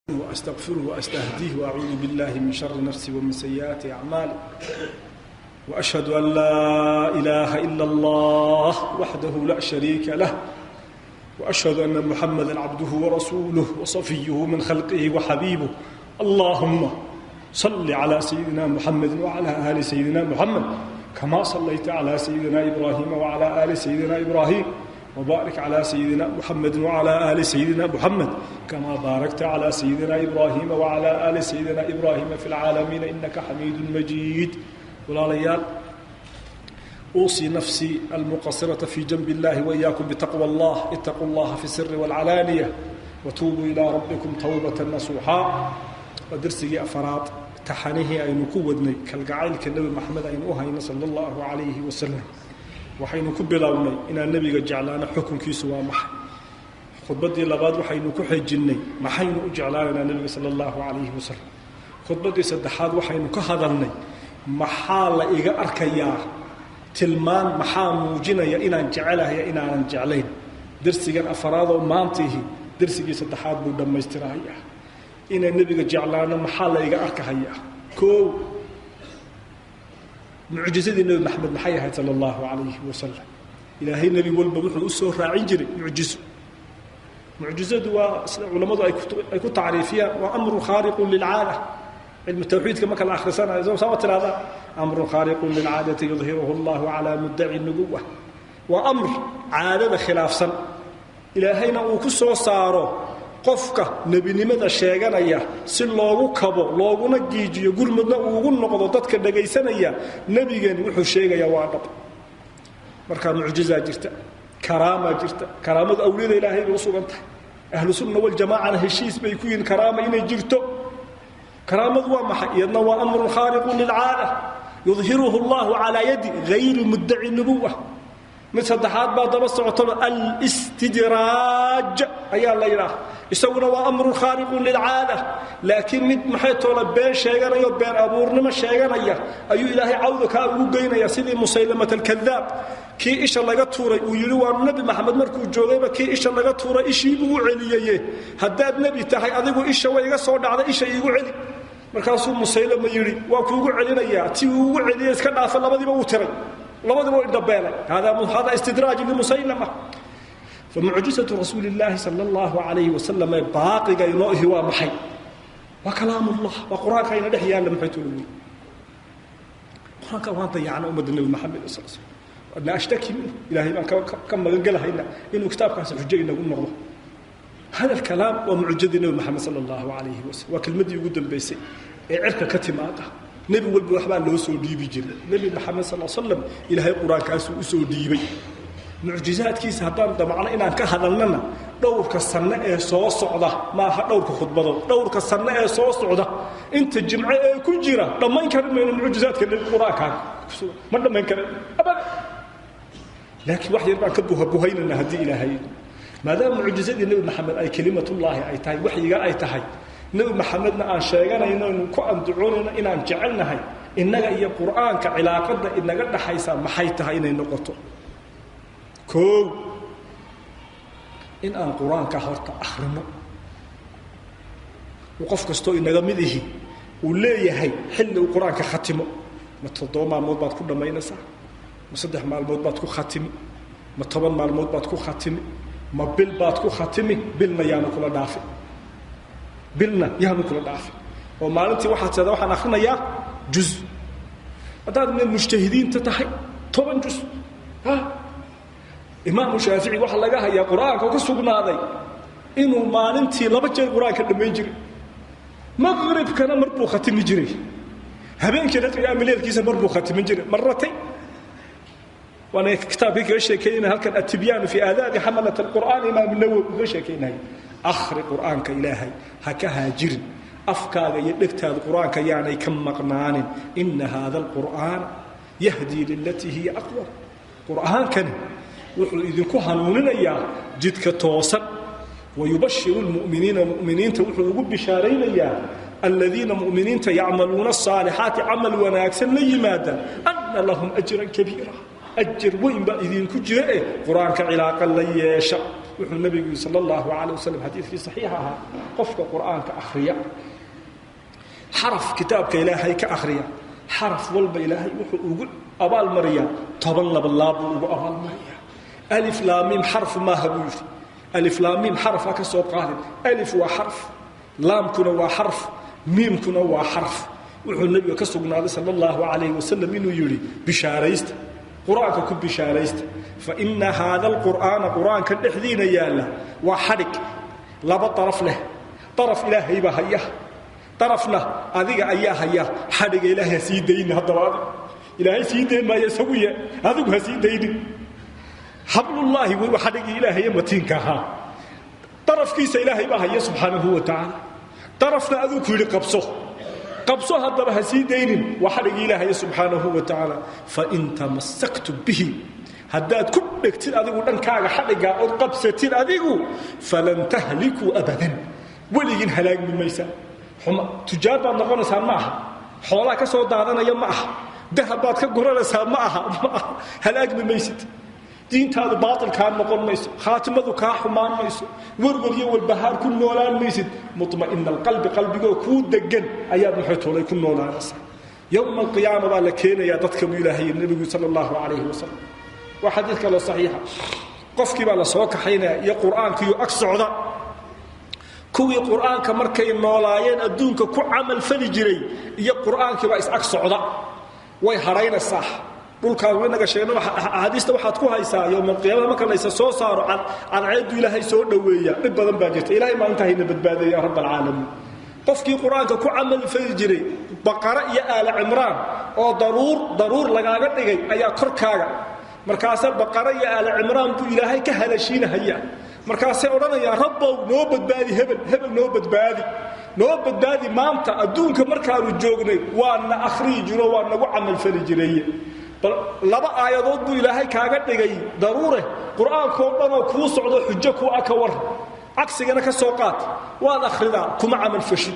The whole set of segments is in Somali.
وأستغفره وأستهديه وأعوذ بالله من شر نفسي ومن سيئات أعمالي وأشهد أن لا إله إلا الله وحده لا شريك له وأشهد أن محمدا عبده ورسوله وصفيه من خلقه وحبيبه اللهم صل على سيدنا محمد وعلى آل سيدنا محمد كما صليت على سيدنا إبراهيم وعلى آل سيدنا إبراهيم وبارك على سيدنا محمد وعلى آل سيدنا محمد كما باركت على سيدنا إبراهيم وعلى آل سيدنا إبراهيم في العالمين إنك حميد مجيد. Walaalayaal, أوصي نفسي المقصرة في جنب الله وإياكم بتقوى الله. اتقوا الله في السر والعلانية وتوبوا إلى ربكم توبة نصوحا. Waa darsigii afaraad taxanihii aynu ku wadnay kalgacaylka Nebi Maxamed aynu u hayno sala allahu calayhi wasalam. Waxaynu ku bilownay inaan nebiga jeclaano, xukunkiisu waa maxay? Khudbaddii labaad waxaynu ku xejinnay maxaynu u jeclaanaynaa nebiga sala allahu calayhi wasalam. Khudbaddii saddexaad waxaynu ka hadalnay maxaa la iga arkayaa, tilmaan maxaa muujinaya inaan jecelahay, inaanan jeclayn. Darsigan afaraadoo maantiihi darsigii saddexaad buu dhammaystirahayaa. Inaan nebiga jeclaano maxaa la iga arkahayaa? Koow, mucjizadii Nebi Maxamed maxay ahayd sala allahu calayhi wasalam? Ilaahay nebi walba wuxuu u soo raacin jiray mucjizo. Mucjizadu waa sida culammadu ay ku tacriifiyaan, waa amrun khaariqun lilcaada. Cilmu tawxiidka marka la akhrisanayo saama tiraahdaa amrun khaariqun lilcaadati yudhiruhu allahu calaa muddaci nubuwa. Waa amr caadada khilaafsan, Ilaahayna uu ku soo saaro qofka nebinimada sheeganaya si loogu kabo, looguna giijiyo, gurmudna uu ugu noqdo dadka dhagaysanaya nebigani wuxuu sheegayaa waa dhab. Markaa mucjizaa jirta, karaamaa jirta. Karaamadu awliyada Ilaahay bay u sugan tahay. Ahlu sunna waljamaacana heshiis bay ku yihiin karaama inay jirto. Karaamadu waa maxay? Iyadna waa amrun khaariqun lilcaada yudhiruhu allahu calaa yadi gayri muddaci nubuwa. Mid saddexaad baa daba socotaba, alistidraaj ayaa la yidhaah. Isaguna waa amrun khaariqun lilcaada, laakiin mid maxay toola been sheeganayo, been abuurnimo sheeganaya ayuu Ilaahay cawda kaa ugu geynaya, sidii Musaylamat alkadaab kii isha laga tuuray uu yidhi waa Nebi Maxamed markuu joogayba kii isha laga tuuray ishiibuu u celiyeye, haddaad nebi tahay adigu isha way iga soo dhacda, isha iigu celi. Markaasuu Musaylama yidhi waa kuugu celinayaa. Ti uu ugu celiyey iska dhaafa, labadiiba wuu tiray, labadiba u indhabeelay. Hada istidraaj limusaylama. Famucjizatu rasuuli illaahi sala allahu calayhi wasalam ee baaqiga inoo ihi waa maxay? Waa kalaamullah, waa Qur-aanka ina dhex yaalla. Maxay tolo wey Qur-aanka waan dayacna ummadda Nebi Maxamed sal slam na ashtaki minhu. Ilaahay baan ka magan gelahayna inuu kitaabkaasi xujo inagu noqdo. Hada alkalaam waa mucjizadii Nebi Maxamed sala allahu calayhi wasalam, waa kelmaddii ugu dambaysay ee cirka ka timaada. Nebi walba waxbaa loo soo dhiibi jiray, Nebi Maxamed sal slam Ilaahay Qur-aankaasuu usoo dhiibay. Mucjizaadkiisa haddaan damacno inaan ka hadalnana, dhowrka sanno ee soo socda maaha, dhowrka khudbadood, dhowrka sanno ee soo socda, inta jimco ee ku jira dhammayn kari mayno. Mucjizaadka nebi Qur-aankaa ma dhammayn karan abada, laakiin wax yar baan ka buhabuhaynana haddii Ilaahay. Maadaama mucjizadii Nebi Maxamed ay kelimatullaahi ay tahay, waxyiga ay tahay, Nebi Maxamedna aan sheeganayno, aynu ku andacoonayno inaan jecelnahay, innaga iyo Qur-aanka cilaaqadda inaga dhaxaysa maxay tahay inay noqoto? Koow, in aan Qur-aanka horta akhrino. Qof kastoo inaga mid ihi uu leeyahay xilli uu Qur-aanka khatimo. Ma 7 maalmood baad ku dhammaynaysaa? Ma 3 maalmood baad ku khatimi? Ma 10 maalmood baad ku khatimi? Ma bil baad ku khatimi? Bilna yaanu kula dhaafi, bilna yaanu kula dhaafi. Oo maalintii waxaad tidhahdaa waxaan akhrinayaa juz. Haddaad mid mujtahidiinta tahay, 10 juz. Imaamu Shaafici waxaa laga hayaa Qur-aanka oo ka sugnaaday inuu maalintii laba jeer Qur-aanka dhammayn jiray. Maqribkana mar buu khatimi jiray, habeenkiina qiyaamileelkiisa mar buu khatimin jiray, maratay. Waana kitaabkii kaga sheekeynaya halkan, Atibyaanu fi aadaabi xamalat alqur'aan, Imaam Nawowi kaga sheekeynaya. Akhri Qur'aanka Ilaahay, ha ka haajirin. Afkaaga iyo dhegtaada Qur-aanka yaanay ka maqnaanin. Ina hada alqur'aana yahdii lilatii hiya aqwam. Qur'aankani wuxuu idinku hanuuninayaa jidka toosan. Wayubashiru lmu'miniina, mu'miniinta wuxuu ugu bishaaraynayaa, aladiina mu'miniinta yacmaluuna asaalixaati, camal wanaagsan la yimaada, ana lahum ajran kabiira. Ajar weyn baa idinku jira eh qur-aanka cilaaqa la yeesha. Wuxuu nebigu yidhi sala allahu calayh wasalam xadiidkii saxiixa ahaa, qofka qur-aanka akhriya, xaraf kitaabka ilaahay ka akhriya, xaraf walba ilaahay wuxuu ugu abaalmariyaa 10 labalaab buu ugu abaalmariyaa. Alif laamiim xarf maaha buu yidhi. Alif laamiim xaraf ha ka soo qaadin. Alif waa xarf, laamkuna waa xarf, miimkuna waa xarf. Wuxuu nebiga ka sugnaaday sala allahu calayhi wasalam inuu yidhi bishaaraysta, qur-aanka ku bishaaraysta, fa inna haada alqur'aana, qur-aanka dhexdiina yaalla waa xadhig laba daraf leh. Daraf ilaahay baa haya, darafna adiga ayaa haya. Xadhiga ilaahay ha sii daynin. Haddaba adig ilaahay sii dayn maayo isagu ye, adigu ha sii daynin. Xablullaahi wey waa xadhigii ilaahaye matiinka ahaa. Darafkiisa ilaahay baa haya subxaanahu wa tacaala, darafna aduu ku yidhi qabso, qabso, haddaba ha sii daynin, waa xadhigii ilaahaye subxaanahu wa tacaala. Fain tamassaktum bihi, haddaad ku dhegtid adigu dhankaaga xadhiggaa ood qabsatid adigu, falan tahlikuu abadan, weligin halaagmi maysaa. Tujaar baad noqonaysaa ma aha, xoolaa ka soo daadanaya ma aha, dahab baad ka guranaysaa ma aha, ma aha, halaagmi maysid. Diintaadu baatil kaa noqon mayso, khaatimadu kaa xumaan mayso, werwer iyo walbahaar ku noolaan maysid. Muma'ina alqalbi, qalbigoo kuu degan ayaad maxaytoolay ku noolaanaysaa. Yowma alqiyaama baa la keenayaa dadka buu ilaahay nebigu sala allahu calayhi wasalam. Waa xadiid kaloo saxiixa. Qofkii baa la soo kaxaynaya iyo qur-aankiiyo ag socda. Kuwii qur-aanka markay noolaayeen adduunka ku camal fali jiray iyo qur-aankii baa is ag socda, way hadhaynaysaa dhulkaan. Waynaga sheegna axaadiista waxaad ku haysaa yowma alqiyaamada marka laysa soo saaro, cadceeddu ilaahay soo dhoweeya, dhib badan baa jirta. Ilahay maalinta hayna badbaadeeya ya rabb alcaalamiin. Qofkii qur-aanka ku camal fali jiray, Baqara iyo Aala Cimraan oo daruur daruur lagaaga dhigay ayaa korkaaga, markaase Baqara iyo Aala Cimraan buu ilaahay ka halashiinahaya. Markaasay odhanayaan, rabbow noo badbaadi hebel, hebel noo badbaadi, noo badbaadi. Maanta adduunka markaanu joognay waa na akhriyi jiro, waa nagu camalfali jiray. Bal laba aayadood buu ilaahay kaaga dhigay daruure, qur-aankoo dhanoo kuu socdo xujo kuu a ka war. Cagsigana ka soo qaad, waad akhridaa, kuma camalfashid,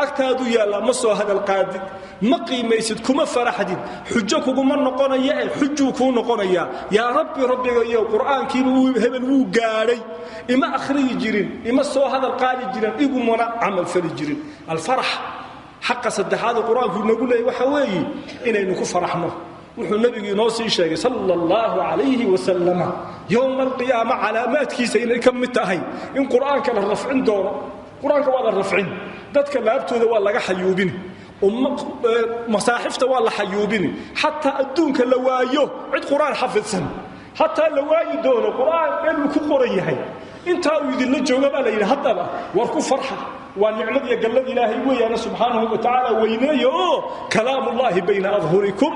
agtaaduu yaallaa, ma soo hadal qaadid, ma qiimaysid, kuma faraxdid, xujo kuguma noqonaya e xujuu kuu noqonayaa. Yaa rabbi, rabbigayo, qur-aankiiba hebel wuu gaadhay, ima akhriyi jirin, ima soo hadal qaadi jirin, igumana camalfali jirin. Alfarax, xaqa saddexaad qur-aanku inagu leeyay waxa weeye inaynu ku faraxno. Wuxuu nebigu inoo sii sheegay sala allahu calayhi wasalama yowma alqiyaama calaamaadkiisa inay ka mid tahay in qur-aanka la rafcin doono. Qur-aanka waa la rafcin, dadka laabtooda waa laga xayuubin, masaaxifta waa la xayuubini, xataa adduunka la waayo cid qur-aan xafidsan, xataa la waayi doono qur-aan meeluu ku qoran yahay. Intaa uu idinla jooga baa la yidhi haddaba war ku farxa, waa nicmad iyo gallad ilaahay weeyaana subxaanahu wa tacaala, weyneeya oo kalaamullaahi bayna adhurikum.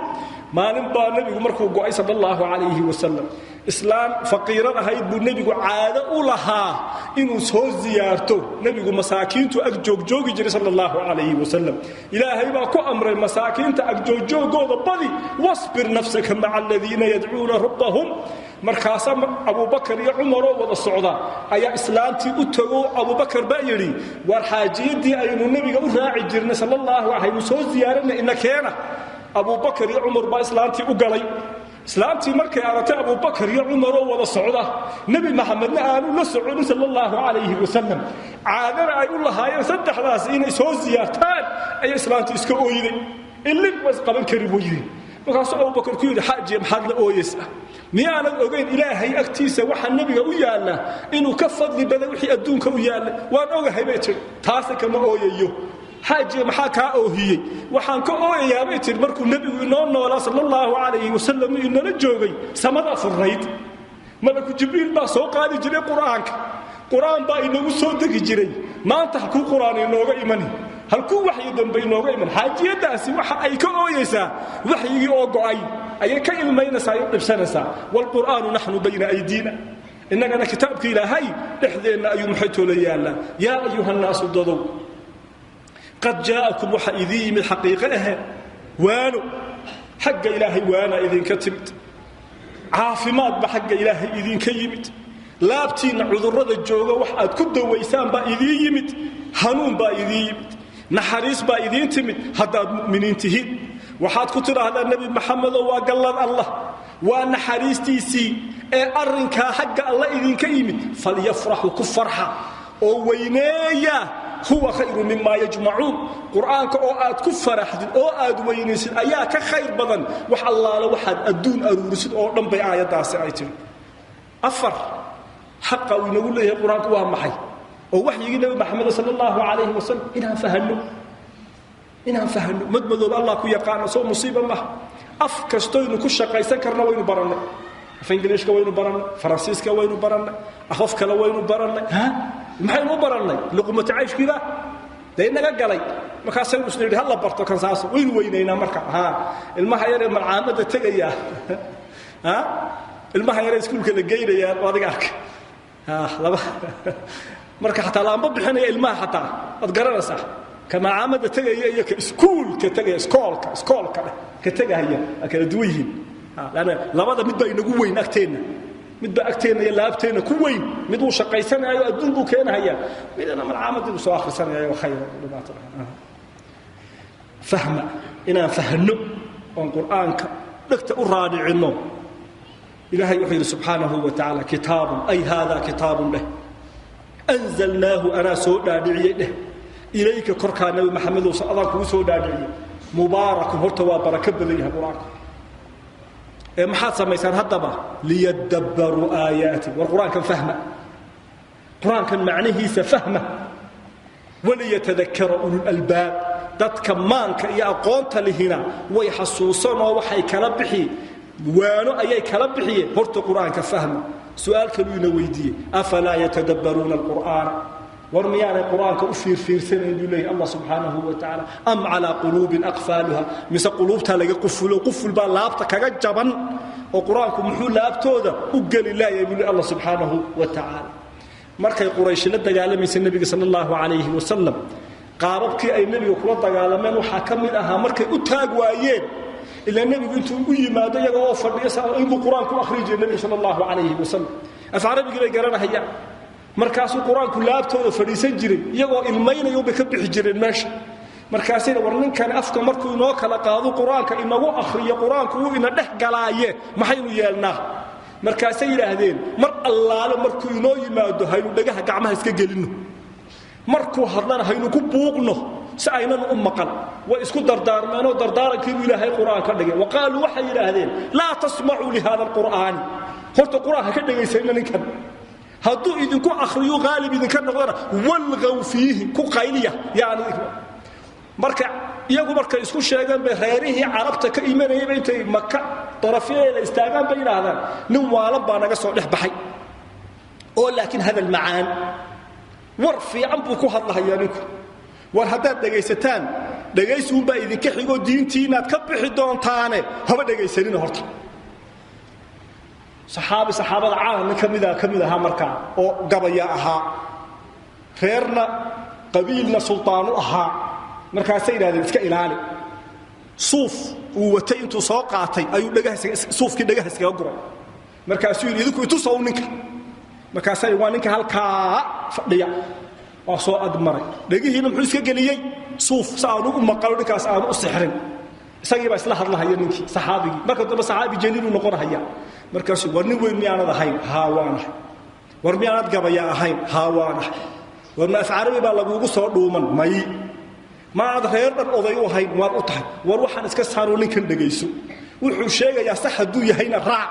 Maalin baa nebigu markuu go'ay sala allahu calayhi wasalam, islaan faqiirad ahayd buu nebigu caado u lahaa inuu soo ziyaarto. Nebigu masaakiintu ag joogjoogi jiray sala allahu calayhi wasalam. Ilaahay baa ku amray masaakiinta ag joogjoogooda badi, wasbir nafsaka maca aladiina yadcuuna rabbahum. Markaasaa Abubakar iyo Cumaroo wada socda ayaa islaantii u tago. Abubakar baa yidhi, waar xaajiyadii aynu nebiga u raaci jirnay sala allahu aynu soo ziyaaranay ina keena. Abubakar iyo Cumar baa islaantii u galay. Islaantii markay aragtay Abubakar iyo Cumaroo wada socda, nebi Maxamedna aanu la soconin sala allahu calayhi wasalam, caadana ay u lahaayeen saddexdaas inay soo ziyaartaan, ayay islaantii iska ooyiday, ilin waa isqaban kari weyday. Markaasuu Abubakar ku yidhi, xaajiya, maxaad la ooyeysaa? Miyaanad ogayn ilaahay agtiisa waxa nebiga u yaalla inuu ka fadli badan wixii adduunka u yaalla? Waan ogahay bay tiri, taase kama ooyayo. Xaajiya, maxaa kaa oohiyey? Waxaan ka ooyayaa bay tiri, markuu nebigu inoo noolaa sala allahu calayhi wasalam inala joogay, samada furnayd, malaku Jibriil baa soo qaadi jiray qur-aanka, qur-aan baa inagu soo degi jiray. Maanta halkuu qur-aan inooga imani? Halkuu waxyi dambe inooga iman? Xaajiyadaasi waxa ay ka ooyeysaa waxyigii oo go'ay ayay ka ilmaynaysaa, ay u dhibsanaysaa. Waalqur'aanu naxnu bayna aydiina, innagana kitaabka ilaahay dhexdeenna ayuu maxaytoola yaallaa. Yaa ayuha nnaasu, dadow, qad jaa'akum, waxa idiin yimid xaqiiqo ahe waano xagga ilaahay, waana idinka timid, caafimaad ba xagga ilaahay idinka yimid, laabtiinna cudurrada jooga wax aad ku dawaysaan baa idiin yimid, hanuun baa idiin yimid, naxariis baa idiin timid haddaad mu'miniin tihiin. Waxaad ku tidhaahdaa Nebi Maxamedow, waa gallad Allah, waa naxariistiisii ee arrinkaa xagga alla idinka yimid. Falyafraxuu, ku farxa oo weyneeya, huwa khayru mima yajmacuun. Qur'aanka oo aad ku faraxdid oo aad weynaysid ayaa ka khayr badan wax allaale waxaad adduun aruurisid oo dhan bay aayaddaasi ay tidhi. Afar, xaqa uu inagu leeyahay qur-aanku waa maxay oo waxyigii Nebi Maxamed sala allahu calayhi wasalam inaan fahanno, inaan fahanno. Madmadooba Allah ku yaqaano, soo musiiba maha. Af kastoynu ku shaqaysan karna waynu barannay. Af Ingiliishka waynu barannay, Faransiiska waynu barannay, afaf kale waynu barannay. Ha, maxaynu u barannay? Luqmatu cayshkiiba dee inaga galay. Markaasaynu isna yidhi hala barto kan saaso, waynu weynaynaa. Marka ha ilmaha yaree malcaamada tegaya, ha ilmaha yaree iskuulka la geynayaa, oo adiga arka, ha laba marka xataa laamba bixinaya ilmaha xataa waad garanaysaa, ka malcaamada tegaya iyo ka iskuulka tegaya, iskoolka, iskoolka dheh, ka tegahaya waa kala duwan yihiin. Lanna labada mid baa inagu weyn agteenna, mid baa agteenna iyo laabteenna ku weyn. Mid wuu shaqaysanayo, adduun buu keenahayaa, midna malcaamadii buu soo akhrisanayo, khayr dhibaato. Fahma, inaan fahno oon qur'aanka dhegta u raadhicinno. Ilaahay wuxuu yidhi subxaanahu wa tacaala, kitaabun ay haadaa kitaabun dheh, anzalnaahu, anaa soo dhaadhiciyey dheh, ilayka, korkaa Nabi Maxamedow adaan kugu soo dhaadhiciyey, mubaarakun, horta waa barako badan yahay qur-aanku. Ee maxaad samaysaan haddaba? Liyadabbaruu aayaati. War qur-aankan fahma, qur-aankan macnihiisa fahma. Waliyatadakara ululalbaab, dadka maanka iyo aqoonta lihina way xasuusanoo waxay kala bixi waano ayay kala bixiyeen. Horta qur-aanka fahma. Su-aal kaluu ina weydiiyey, afalaa yatadabbaruuna alqur'aana? War miyaanay qur-aanka u fiirfiirsanayn buu leeyahy Allah subxaanahu wa tacaala. Am calaa quluubin aqfaaluha? Mise quluubtaa laga qufulo, quful baa laabta kaga jaban oo qur-aanku muxuu laabtooda u geli laayay buu leey Allah subxaanahu wa tacaala. Markay Quraysh la dagaalamaysa nebiga sala allahu calayhi wasalam, qaababkii ay nebiga kula dagaalameen waxaa ka mid ahaa markay u taag waayeen, ilaa nebigu intuu u yimaado iyaga oo fadhiyo inbuu qur-aanku akhriyi jiray nebiga sala allahu calayhi wasalam. Af carabigii bay garanahayaan. Markaasuu qur-aanku laabtooda fadhiisan jiray, iyagoo ilmaynayo bay ka bixi jireen meesha. Markaasayna, war ninkani afka markuu inoo kala qaado qur-aanka inagu akhriyo, qur-aanku wuu ina dhex galaaye, maxaynu yeelnaa? Markaasay yidhaahdeen, mar allaale markuu inoo yimaado haynu dhagaha gacmaha iska gelinno, markuu hadlana haynu ku buuqno si aynan u maqal. Way isku dardaarmeenoo dardaarankiibuu Ilaahay qur-aan ka dhigay. Wa qaaluu, waxay yidhaahdeen, laa tasmacuu lihada alqur'aani, horta qur-aanka ka dhegaysanina ninkan, hadduu idinku akhriyo qaalib idinka noqdona walgaw fiihi, ku qayliya. Yani marka iyagu markay isku sheegeen bay reerihii carabta ka imanayayba intay Maka darafyadeeda istaagaan bay yidhaahdaan, nin waalan baa naga soo dhex baxay oo laakiin hadal macaan, war fiican buu ku hadlahayaa ninku. War haddaad dhegaysataan dhegaysuunbaa idinka xigoo diintiinaad ka bixi doontaane, haba dhegaysanina horta. Saxaabi saxaabada caalam nin kamida ka mid ahaa markaa oo gabaya ahaa, reerna qabiilna sultaanu ahaa. Markaasay yidhahdeen iska ilaali. Suuf uu watay intuu soo qaatay ayuu dhagaha suufkii dhagaha iskaga guray. Markaasuu yidhi, idinku itusow ninka. Markaasaa, waa ninka halkaa fadhiya. Waa soo agmaray, dhegihiina muxuu iska geliyey? Suuf, si aanu u maqalo ninkaas aanu u sixrin. Isagii baa isla hadlahaya ninkii saxaabigii. Marka dambe saxaabi jaliiluu noqonahaya. Markaasuu, war nin weyn miyaanad ahayn? Haa, waanahay. War miyaanad gabaya ahayn? Haa, waanahay. War ma af carabi baa lagugu soo dhuuman? May. Maanad reer dhan oday u ahayn? Waad u tahay. War waxaan iska saaroo ninkan dhegayso, wuxuu sheegayaa sax hadduu yahayna raac,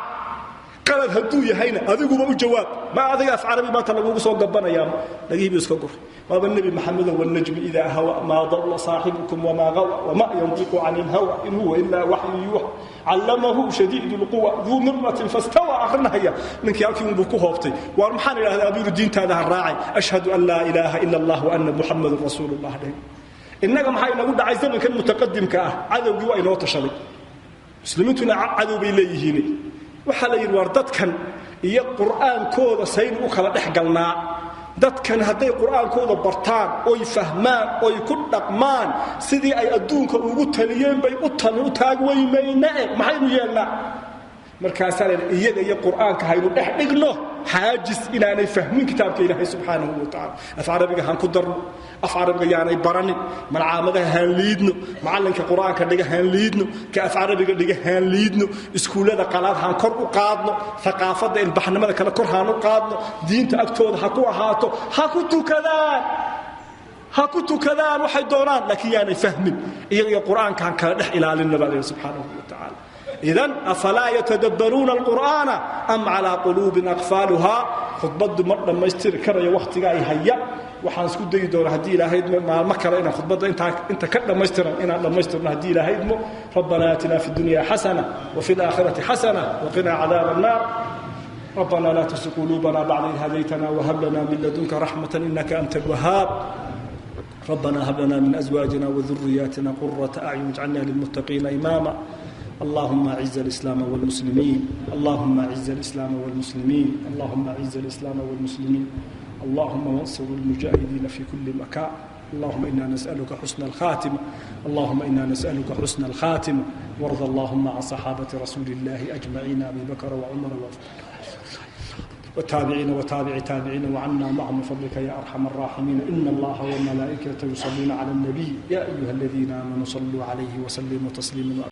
qalad hadduu yahayna adiguba u jawaab. Ma adiga af carabi maanta lagugu soo gabanayaa? Dhagihii buu iska guray. Waaba Nebi Maxamedo, wannajmi idaa hawa, maa dalla saaxibukum wamaa gawa, wama yantiqu cani ilhawa, in huwa ilaa waxyu yuuxa, callamahu shadiidu lquwa, duu miratin fastawa, akhrinahaya. Ninkii halkii unbuu ku hoobtay. Waar maxaan idhahdaa abiiru? Diintaada ha raacay, ashhadu an laa ilaaha ila allah wa anna Muxamadun rasuulullah dheh. Innaga maxaa inagu dhacay zamankan mutaqadimka ah? Cadowgii waa inoo tashaday. Muslimiintuna cadow bay leeyihiin. Waxaa la yidhi, waar dadkan iyo qur'aankooda saynu u kala dhex galnaa? Dadkan hadday qur'aankooda bartaan oy fahmaan oy ku dhaqmaan, sidii ay adduunka ugu taliyeen bay u talin, u taag weymaynae, maxaynu yeelnaa? Markaasaa la iyaga iyo qur'aanka haynu dhex dhigno. Xaajis inaanay fahmin kitaabka Ilaahay subxaanahu wa tacala. Af Carabiga haan ku darno, af Carabiga yaanay baranin, malcaamadaha haan liidno, macallinka Qur-aanka dhiga haan liidno, ka af Carabiga dhiga haan liidno, iskuullada qalaad haan kor u qaadno, thaqaafadda ilbaxnimada kale kor haan u qaadno, diinta agtooda ha ku ahaato, ha ku tukadaan, ha ku tukadaan waxay doonaan, laakiin yaanay fahmin. Iyaga iyo Qur-aanka han kala dhex ilaalinna baa la subxaanahu wa tacaala. Idan afalaa yatadabbaruuna alqur'aana am calaa quluubin aqfaaluhaa? Khudbaddu ma dhammaystiri karayo, wakhtiga ay haya. Waxaan isku dayi doonaa haddii Ilaahay idmo maalmo kale inaan khudbadda intaa inta ka dhammaystiran inaan dhammaystirno haddii Ilaahay idmo. Rabbana aatina fi dunya xasana wafi alaakhirati xasana waqinaa cadaaba annaar. ربنا لا تزغ قلوبنا بعد إذ هديتنا وهب لنا من لدنك رحمة إنك أنت الوهاب. ربنا هب لنا من أزواجنا وذرياتنا قرة أعين واجعلنا للمتقين إماما. اللهم أعز الإسلام والمسلمين، اللهم أعز الإسلام والمسلمين، اللهم أعز الإسلام والمسلمين، اللهم وانصر المجاهدين في كل مكان. اللهم إنا نسألك حسن الخاتمة، اللهم إنا نسألك حسن الخاتمة. وارض اللهم عن صحابة رسول الله أجمعين، أبي بكر وعمر والتابعين وتابع تابعين، وعنا معهم بفضلك يا أرحم الراحمين. إن الله وملائكته يصلون على النبي، يا أيها الذين آمنوا صلوا عليه وسلموا تسليما.